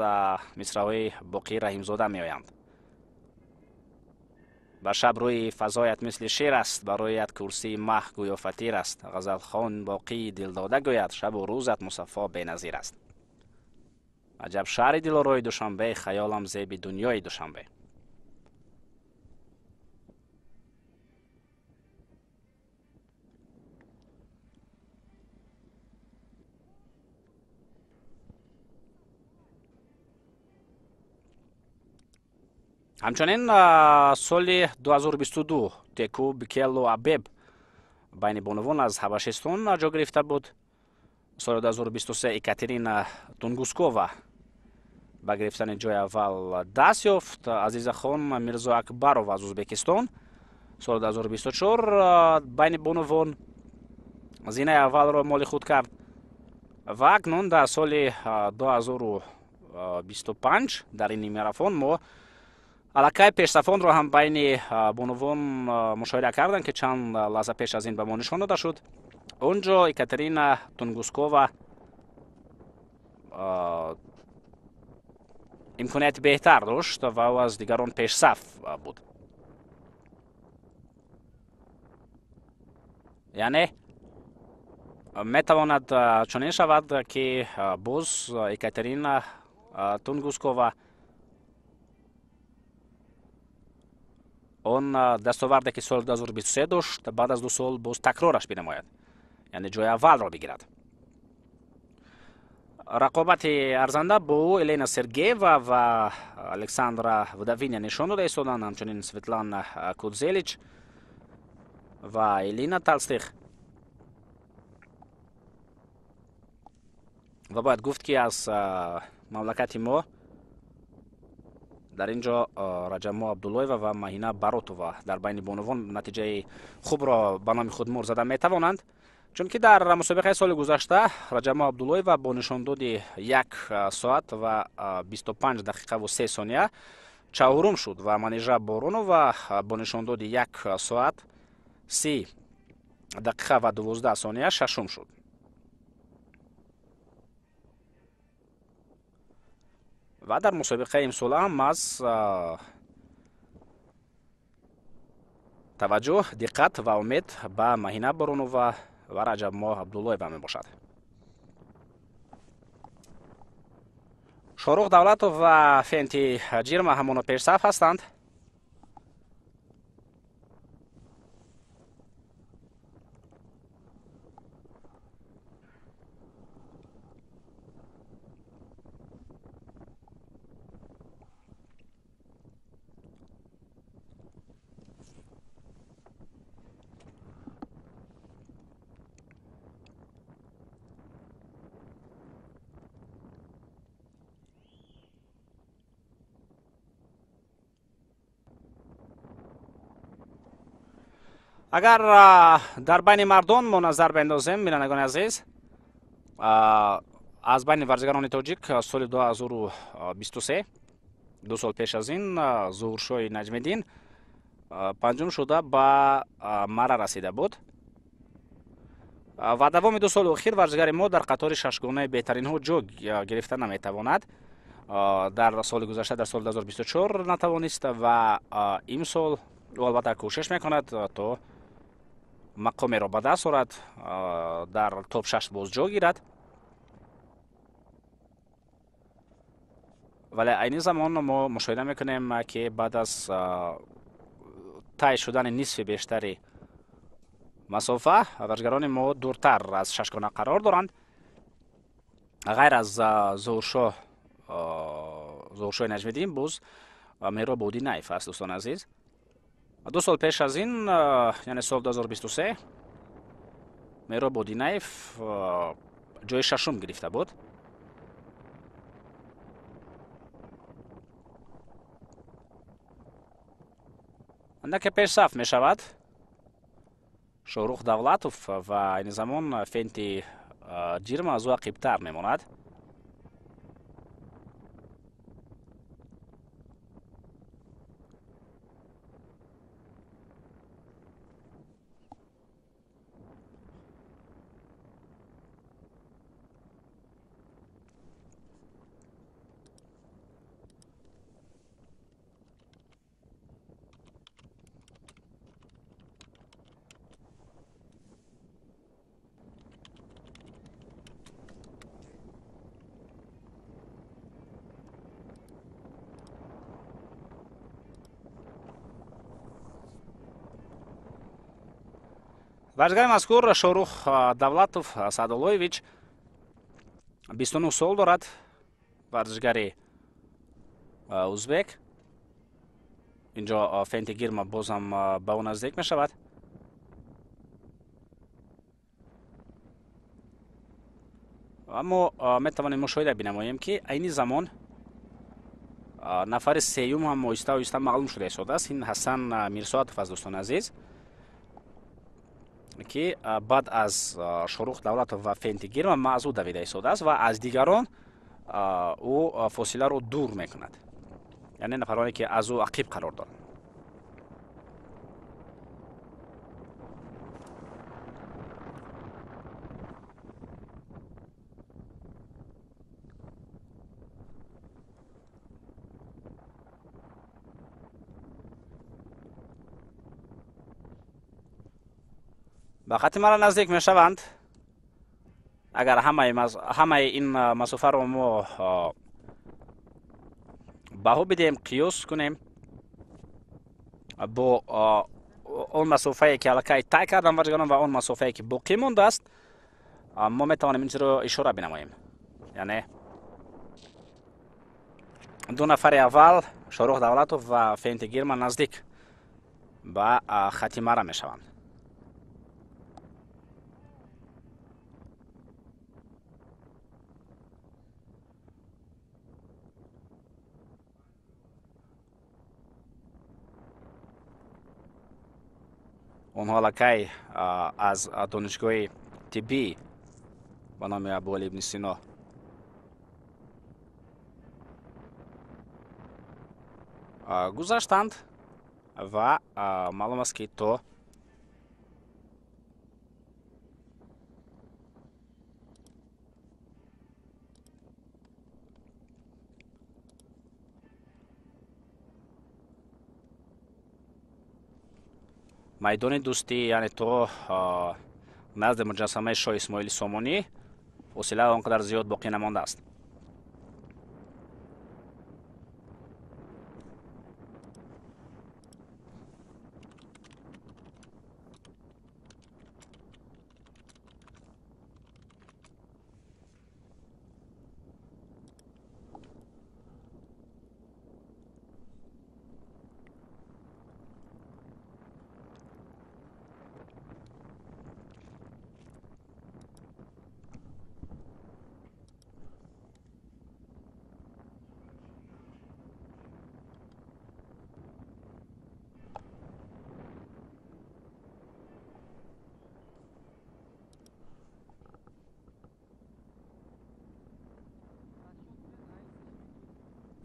мисраҳои Боқӣ Раҳимзода меоянд. Ба шаб рӯи фазоят мисли шер аст, бароят курсии маҳ гӯё фатир аст. Ғазалхон Боқии дилдода гӯяд, шабу рӯзат мусаффо беназир аст. Аҷаб шаҳри дилорои Душанбе, хаёлам зеби дунёи Душанбе. Ҳамчунин соли 2022 Теку Бикелу Абеб байни бонувон аз Ҳабашистон ҷо гирифта буд. Соли 2023 Екатерина Тунгускова ба гирифтани ҷои аввал даст ёфт. Азизахон Мирзоакбарова аз Ӯзбекистон соли 2024 байни бонувон зинаи аввалро моли худ кард ва акнун дар соли 2025 дар ин марафон мо аллакай пешсафонро ҳам байни бонувон мушоҳида карданд, ки чанд лаҳза пеш аз ин ба мо нишон дода шуд. Он ҷо Екатерина Тунгускова имконияти беҳтар дошт ва ӯ аз дигарон пешсаф буд. Яъне метавонад чунин шавад, ки боз Екатерина Тунгускова он дастоварде, ки соли 2023 дошт, баъд аз 2 сол боз такрораш бинамояд, яъне ҷои аввалро бигирад. Рақобати арзанда бо ӯ Елена Сергеева ва Александра Вдовиня нишон дода истоданд, ҳамчунин Светлана Кудзелич ва Елена Талстих. Ва бояд гуфт, ки аз мамлакати мо дар ин ҷо Раҷабмо Абдуллоева ва Маҳина Баротова дар байни бонувон натиҷаи хубро ба номи худ мур зада метавонанд, чунки дар мусобиқаи соли гузашта Раҷабмо Абдуллоева бо нишондоди 1 соат ва 25 дақиқаву 3 сония чаҳорум шуд ва Манижа Боронова бо нишондоди 1 соат 30 дақиқа ва 12 сония шашум шуд. Ва дар мусобиқаи имсола ҳам аз таваҷҷӯҳ, диққат ва умед ба Маҳина Боронова ва Раҷабмо Абдуллоева мебошад. Шоҳрух Давлатов ва Фенти Ҷирма ҳамоно пешсаф ҳастанд. Агар дар байни мардон мо назар бендозем, бинандагони азиз, аз байни варзигарони тоҷик соли 2023, 2 сол пеш аз ин, Зуҳуршоҳи Наҷмиддин панҷум шуда ба мара расида буд ва давоми 2 соли охир варзигари мо дар қатори шашгонаи беҳтаринҳо ҷой гирифта наметавонад. Дар соли гузашта, дар соли 2024 натавонист ва имсол ӯ албатта кӯшиш мекунад то мақомеро ба даст орад, дар топ 6 боз ҷой гирад. Вале айни замон мо мушоҳида мекунем, ки баъд аз тай шудани нисфи бештари масофа варзишгарони мо дуртар аз шашгона қарор доранд. Ғайр аз Зуҳуршоҳи Наҷмиддин боз Меҳроб Одинаев аст, дӯстони азиз. 2 сол пеш аз ин, яъне соли 2023, Меҳроб Одинаев ҷои шашум гирифта буд. Андаке пешсаф мешавад Шоҳрух Давлатов ва айни замон Фенти Ҷирма аз ӯ ақибтар мемонад. Варзишгари мазкур Шоҳрух Давлатов Саъдуллоевич 29 сол дорад, варзишгари узбек. Инҷо Фенти Гирма бозам ба ӯ наздик мешавад. Аммо метавонем мушоҳида бинамоем, ки айни замон нафари сеюм ҳам оҳиста оҳиста маълум шуда истодааст. Ин Ҳасан Мирсоатов аст, дӯстони азиз, ки баъд аз Шоҳрух Давлатов ва Фенти Гирма маъз ӯ давида истодааст ва аз дигарон ӯ фосиларо дур мекунад, яъне нафароне ки аз ӯ ақиб қарор доранд. Ба хати мара наздик мешаванд. Агар ҳамаи ин масофаро мо баҳо бидиҳем, қиёс кунем бо он масофае ки аллакай тай кардам варзишгарон ва он масофае ки боқӣ мондааст, мо метавонем ин чизро ишора бинамоем. Яъне ду нафари аввал Шоҳрух Давлатов ва Фенти Гирма наздик ба хати мара мешаванд. Онҳо аллакай аз донишгоҳи тиббӣ ба номи Абуалӣ ибни Сино гузаштанд ва маълум аст, ки то майдони дӯстӣ, яъне то назди муҷассамаи шоҳ Исмоили Сомонӣ фосила он қадар зиёд боқӣ намондааст.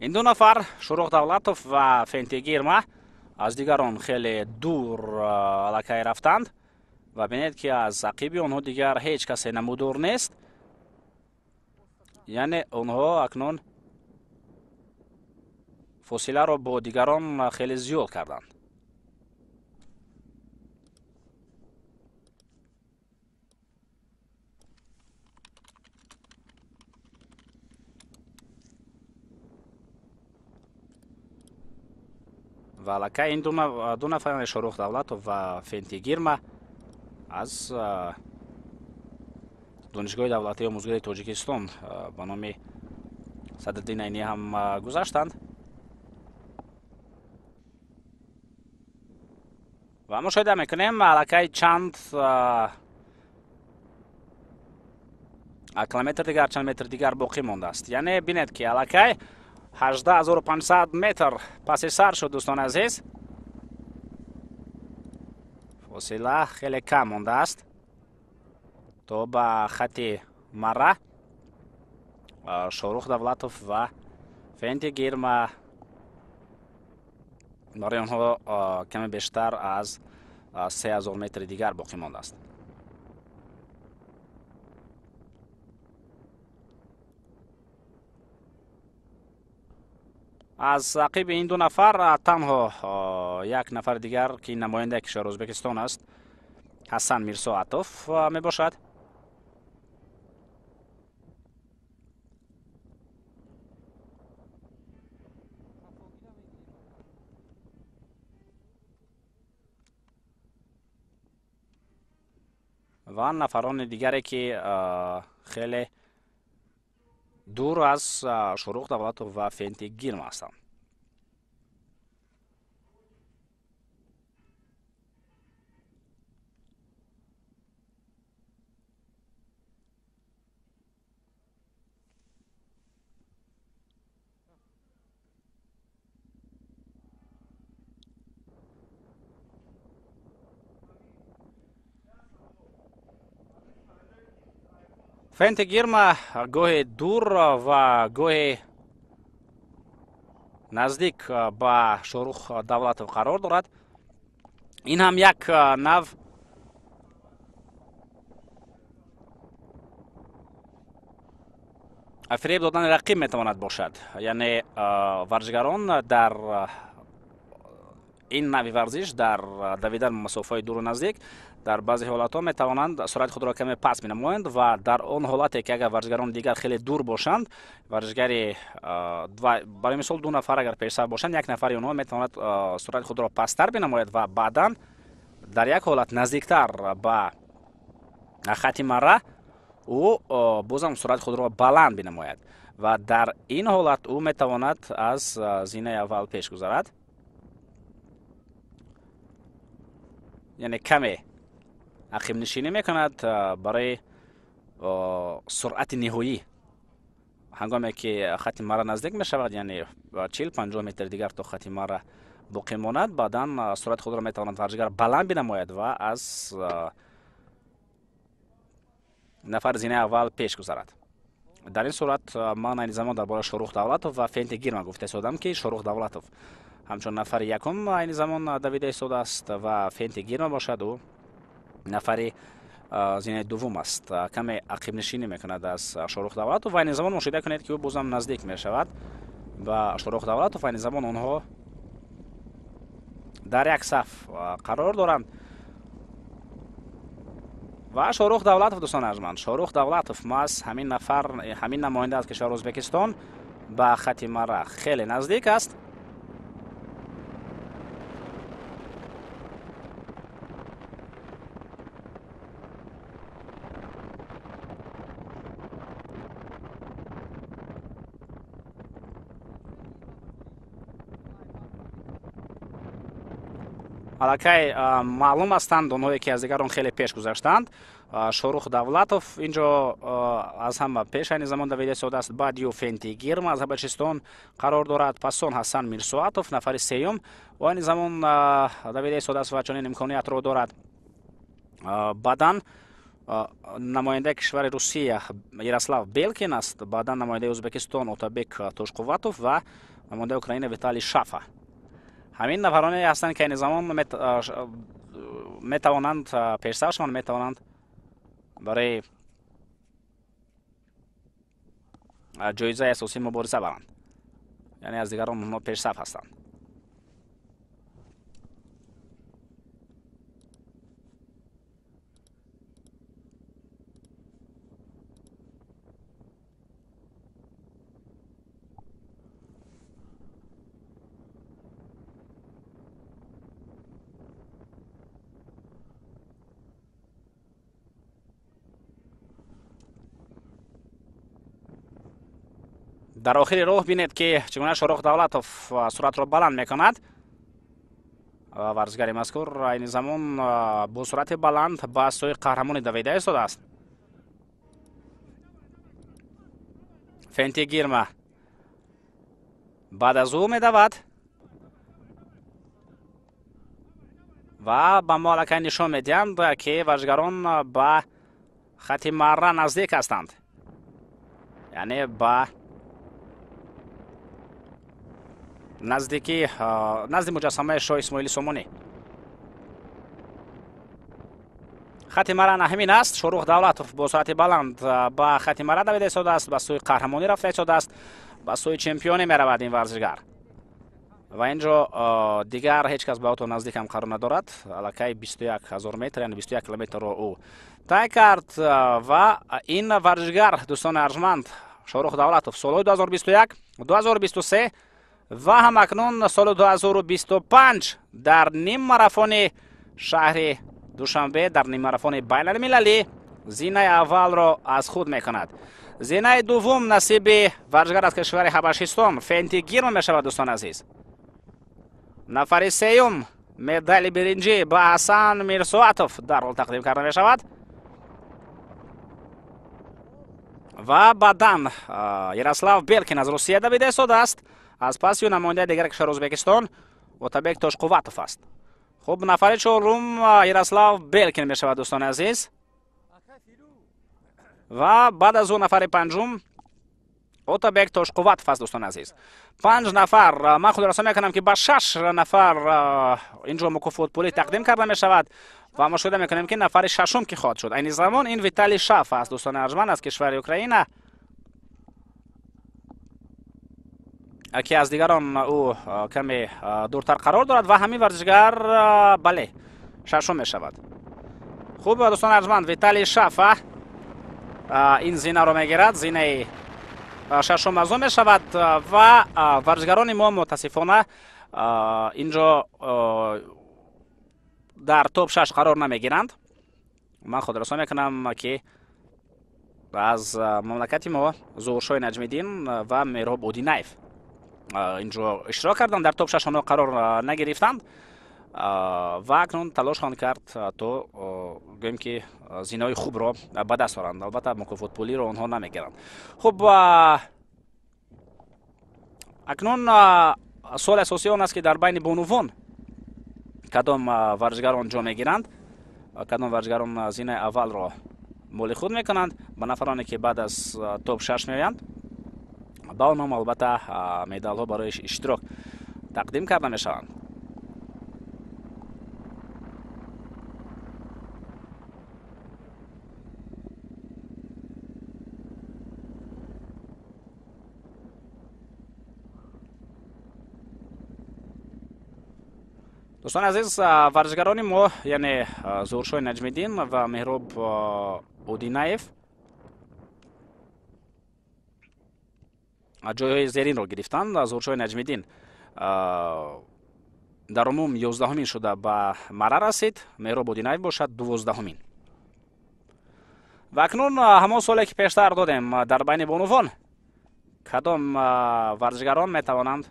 Ин ду нафар Шоҳрух Давлатов ва Фенти Гирма аз дигарон хеле дур аллакай рафтанд ва бинед, ки аз ақиби онҳо дигар ҳеҷ касе намудор нест. Яъне онҳо акнун фосиларо бо дигарон хеле зиёд карданд. Ва аллакай ин ду нафар, Шоҳрух Давлатов ва Фенти Гирма, аз донишгоҳи давлатии омӯзгории Тоҷикистон ба номи Садриддин Айнӣ ҳам гузаштанд. Ва мушоҳида мекунем, аллакай чанд километр дигар, чанд метр дигар боқӣ мондааст. Яъне бинед, ки аллакай 18500 метр паси сар шуд, дӯстони азиз. Фосила хеле кам мондааст то ба хати мара. Шоҳрух Давлатов ва Фенти Гирма барои онҳо каме бештар аз 3000 метри дигар боқӣ мондааст. Аз ақиби ин ду нафар танҳо як нафари дигар, ки намояндаи кишвари Ӯзбекистон аст, Ҳасан Мирсоатов мебошад. Ва нафарони дигаре, ки хеле дур аз Шоҳрух Давлатов ва Фенти Гирма ҳастанд. Фенти Гирма гоҳе дур ва гоҳе наздик ба Шоҳрух Давлатов қарор дорад. Ин ҳам як нав фиреб додани рақиб метавонад бошад. Яъне варзишгарон дар ин нави варзиш, дар давидан масофаҳои дуру наздик, дар баъзе ҳолатҳо метавонанд суръати худро каме паст менамоянд ва дар он ҳолате ки агар варзишгарони дигар хеле дур бошанд, варзишгари барои мисол ду нафар агар пешсаф бошанд, як нафари онҳо метавонад суръати худро пасттар бинамояд ва баъдан дар як ҳолат наздиктар ба хати мара ӯ бозам суръати худро баланд бинамояд ва дар ин ҳолат ӯ метавонад аз зинаи аввал пеш гузарад. Яъне каме ақибнишинӣ мекунад барои суръати ниҳоӣ. Ҳангоме ки хати мара наздик мешавад, яъне 40-50 метр дигар то хати мара боқӣ монад, баъдан суръати худро метавонад варзишгар баланд бинамояд ва аз нафари зинаи аввал пеш гузарад. Дар ин сурат ман айни замон дар бораи Шоҳрух Давлатов ва Фенти Гирма гуфта истодам, ки Шоҳрух Давлатов ҳамчун нафари якум айни замон давида истодааст ва Фенти Гирма бошад, ӯ нафари зинаи дуввум аст. Каме ақибнишинӣ мекунад аз Шоҳрух Давлатов ва айни замон мушоҳида кунед, ки ӯ бозам наздик мешавад ба Шоҳрух Давлатов. Айни замон онҳо дар як саф қарор доранд ва Шоҳрух Давлатов, дӯстони арҷманд, Шоҳрух Давлатов маҳз ҳамин нафар, ҳамин намоянда аз кишвари Ӯзбекистон ба хати мара хеле наздик аст. Аллакай маълум ҳастанд онҳое, ки аз дигарон хеле пеш гузаштанд. Шоҳрух Давлатов инҷо аз ҳама пеш айни замон давида истодааст. Баъд ю Фенти Гирма аз Ҳабашистон қарор дорад. Пас он Ҳасан Мирсоатов нафари сеюм айни замон давида истодааст ва чунин имкониятро дорад. Баъдан намояндаи кишвари Русия Ярослав Белкин аст, баъдан намояндаи Ӯзбекистон Отабек Тошқувватов ва намояндаи Украина Виталий Шафа. Ҳамин нафароне ҳастанд, ки айни замон метавонанд пешсаф шаванд, метавонанд барои ҷоизаи асосӣ мубориза баранд. Яъне аз дигарон онҳо пешсаф ҳастанд. Дар охири роҳ бинед, ки чӣ гуна Шоҳрух Давлатов суръатро баланд мекунад. Варзишгари мазкур айни замон бо суръати баланд ба сӯи қаҳрамони давида истодааст. Фенти Гирма баъд аз ӯ медавад Ва ба мо аллакай нишон медиҳанд, ки варзишгарон ба хати марра наздик ҳастанд, яъне ба наздики назди муҷассамаи шоҳ Исмоили Сомонӣ. Хати мара ҳамин аст. Шоҳрух Давлатов бо суръати баланд ба хати мара давида истодааст, ба сӯи қаҳрамонӣ рафта истодааст, ба сӯи чемпионӣ меравад ин варзишгар. Ва ин ҷо дигар ҳеҷ кас ба ӯ то наздик ҳам қарор надорад. Аллакай 21 ҳазор метр, яъне 21 километрро ӯ тай кард. Ва ин варзишгар, дӯстони арҷманд, Шоҳрух Давлатов солҳои 2021, 2023 ва ҳамакнун соли 2025 дар ниммарафони шаҳри Душанбе, дар ниммарафони байналмилалӣ зинаи аввалро аз худ мекунад. Зинаи дуввум насиби варзишгар аз кишвари Ҳабашистон Фенти Гирма мешавад, дӯстони азиз. Нафари сеюм медали биринҷӣ ба Ҳасан Мирсоатов дарҳол тақдим карда мешавад. Ва баъдан Ярослав Белкин аз Русия давида истодааст. Аз паси ӯ намояндаи дигари кишвари Ӯзбекистон Отабек Тошқувватов аст. Хуб, нафари чорум Ярослав Белкин мешавад, дӯстони азиз. Ва баъд аз ӯ нафари панҷум Отабек Тошқувватов аст, дӯстони азиз. 5 нафар, ман худрасон мекунам, ки ба 6 нафар ин ҷо мукофот пулӣ тақдим карда мешавад ва мушоҳида мекунем, ки нафари шашум ки хоҳад шуд. Айни замон ин Виталий Шаф аст, дӯстони арҷманд, аз кишвари Украина, ки аз дигарон ӯ каме дуртар қарор дорад ва ҳамин варзишгар, бале, шашум мешавад. Хуб, дӯстони арҷманд, Виталий Шаф ин зинаро мегирад, зинаи шашум аз он мешавад. Ва варзишгарони мо мутаассифона ин ҷо дар топ 6 қарор намегиранд. Ман худрасон мекунам, ки аз мамлакати мо Зуҳуршоҳи Наҷмиддин ва Меҳроб Одинаев ин ҷо иштирок карданд, дар топ 6 онҳо қарор нагирифтанд ва акнун талош хоҳанд кард то гӯем, ки зинаҳои хубро ба даст оранд. Албатта, мукофот пулиро онҳо намегиранд. Хуб, акнун суоли асосии он аст, ки дар байни бонувон кадом варзишгарон ҷо мегиранд, кадом варзишгарон зинаи аввалро моли худ мекунанд. Ба нафароне, ки баъд аз топ 6 меоянд, ба онҳом албатта медалҳо барои иштирок тақдим карда мешаванд. Дӯстони азиз, варзишгарони мо, яъне Зуҳуршоҳи Наҷмиддин ва Меҳроб Одинаев ҷойҳои зеринро гирифтанд. Зуҳуршоҳи Наҷмиддин дар умум 11-умин шуда ба мара расид, Меҳроб Одинаев бошад 12-умин. Ва акнун ҳамон суоле, ки пештар додем, дар байни бонувон кадом варзишгарон метавонанд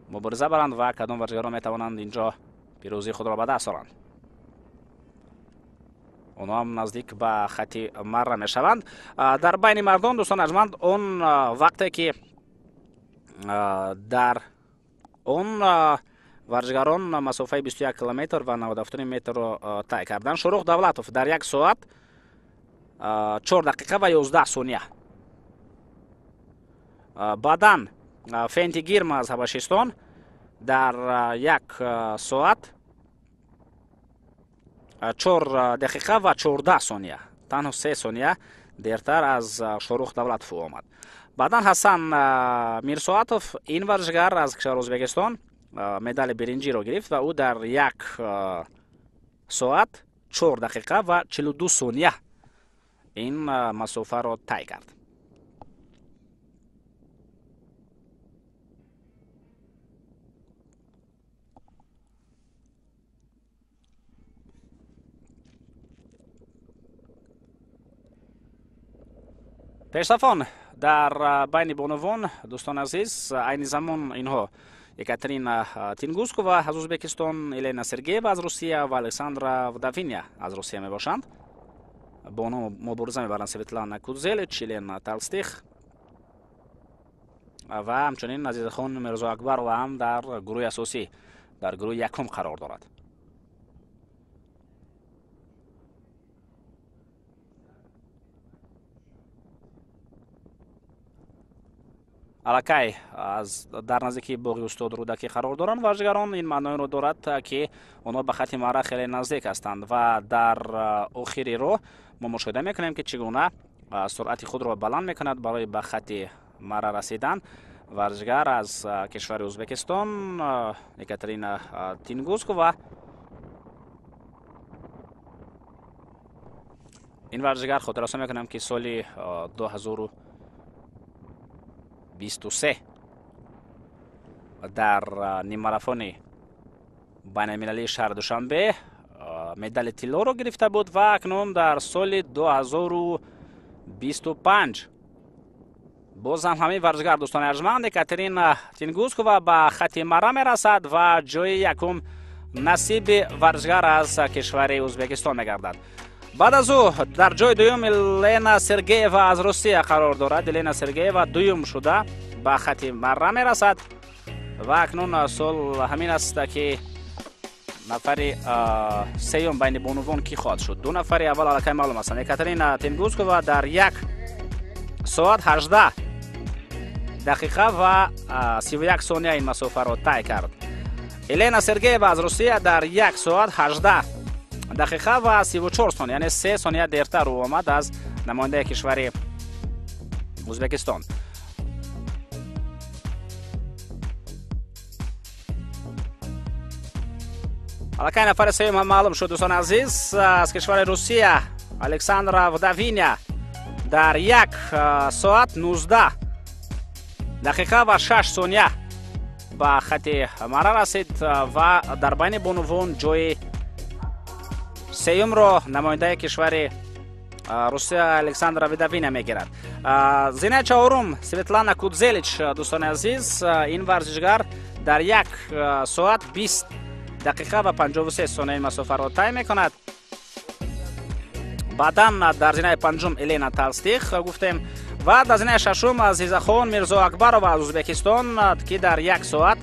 мубориза баранд ва кадом варзишгарон метавонанд ин ҷо пирӯзии худро ба даст оранд. Онҳо ҳам наздик ба хати марра мешаванд. Дар байни мардон, дӯстон арҷманд, он вақте ки дар он варзишгарон масофаи 21 километр ва 97 метрро тай карданд, Шоҳрух Давлатов дар 1 соат 4 дақиқа ва 11 сония. Баъдан Фенти Гирма аз Ҳабашистон дар 1 соат 4 дақиқа ва 14 сония, танҳо 3 сония дертар аз Шоҳрух Давлатов омад. Баъдан Ҳасан Мирсоатов, ин варзишгар аз кишвари Ӯзбекистон, медали биринҷиро гирифт ва ӯ дар 1 соат 4 дақиқа ва 42 сония ин масофаро тай кард. Пешсафон дар байни бонувон, дӯстони азиз, айни замон инҳо Екатерина Тингускова аз Ӯзбекистон, Елена Сергеева аз Русия ва Александра Вдовиня аз Русия мебошанд. Бо онҳо мубориза мебаранд Светлана Кудзелич, Елена Толстих ва ҳамчунин Азизахон Мирзоакбарова ҳам дар гурӯҳи асосӣ, дар гурӯҳи якум қарор дорад. Аллакай аз дар наздикии боғи устод Рӯдакӣ қарор доранд варзишгарон. Ин маъноеро дорад, ки онҳо ба хати мара хеле наздик ҳастанд ва дар охири роҳ мо мушоҳида мекунем, ки чӣ гуна суръати худро баланд мекунад барои ба хати мара расидан варзишгар аз кишвари Ӯзбекистон Екатерина Тингузкова. Ин варзишгар хотиррасон мекунам, ки соли 2023 дар ниммарафони байналмилалии шаҳри Душанбе медали тиллоро гирифта буд ва акнун дар соли 2025 боз ҳам ҳамин варзишгар, дӯстони арҷманд, Екатерина Тингузкова ба хати мара мерасад ва ҷои якум насиби варзишгар аз кишвари Ӯзбекистон мегардад. Баъд аз ӯ дар ҷои дуюм Елена Сергеева аз Русия қарор дорад. Елена Сергеева дуюм шуда ба хати мара мерасад ва акнун суол ҳамин аст, ки нафари сеюм байни бонувон кӣ хоҳад шуд. Ду нафари аввал аллакай маълум ҳастанд. Екатерина Тингузкова дар 1 соат 18 дақиқа ва 31 сония ин масофаро тай кард. Елена Сергеева аз Русия дар 1 соат 18 дақиқа ва 34 сония, яъне 3 сония дертар ӯ омад аз намояндаи кишвари Ӯзбекистон. Аллакай нафари сеюм ҳам маълум шуд, дӯстони азиз, аз кишвари Русия Александра Вдовиня дар 1 соат 19 дақиқа ва 6 сония ба хати мара расид ва дар байни бонувон ҷои сеюмро намояндаи кишвари Русия Александра Видовина мегирад. Зинаи чаҳорум Светлана Кудзелич, дӯстони азиз, ин варзишгар дар 1 соат 20 дақиқа ва 53 сония ин масофаро тай мекунад. Баъдан дар зинаи панҷум Елена Толстих гуфтем ва дар зинаи шашум Азизахон Мирзоакбарова аз Ӯзбекистон, ки дар 1 соат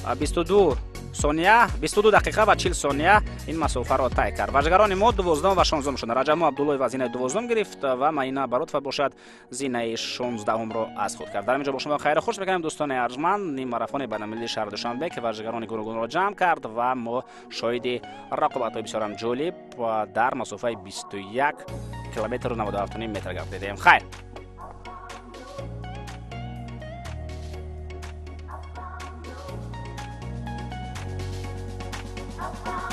22 сония, 22 дақиқа ва 40 сония ин масофаро тай кард. Варзишгарони мо 12 ва 16 шуданд. Раҷабмо Абдуллоева зинаи 12 гирифт ва Маина Баротова бошад зинаи 16-ро аз худ кард. Дар ин ҷо бо шумо хайру хуш мекунем, дӯстони арҷманд. Ниммарафони байналмилалии шаҳри Душанбе, ки варзишгарони гуногунро ҷамъ кард ва мо шоҳиди рақобатҳои бисёрам ҷолиб дар масофаи 21 километру 97 метр гардидем. Хайр. Bye.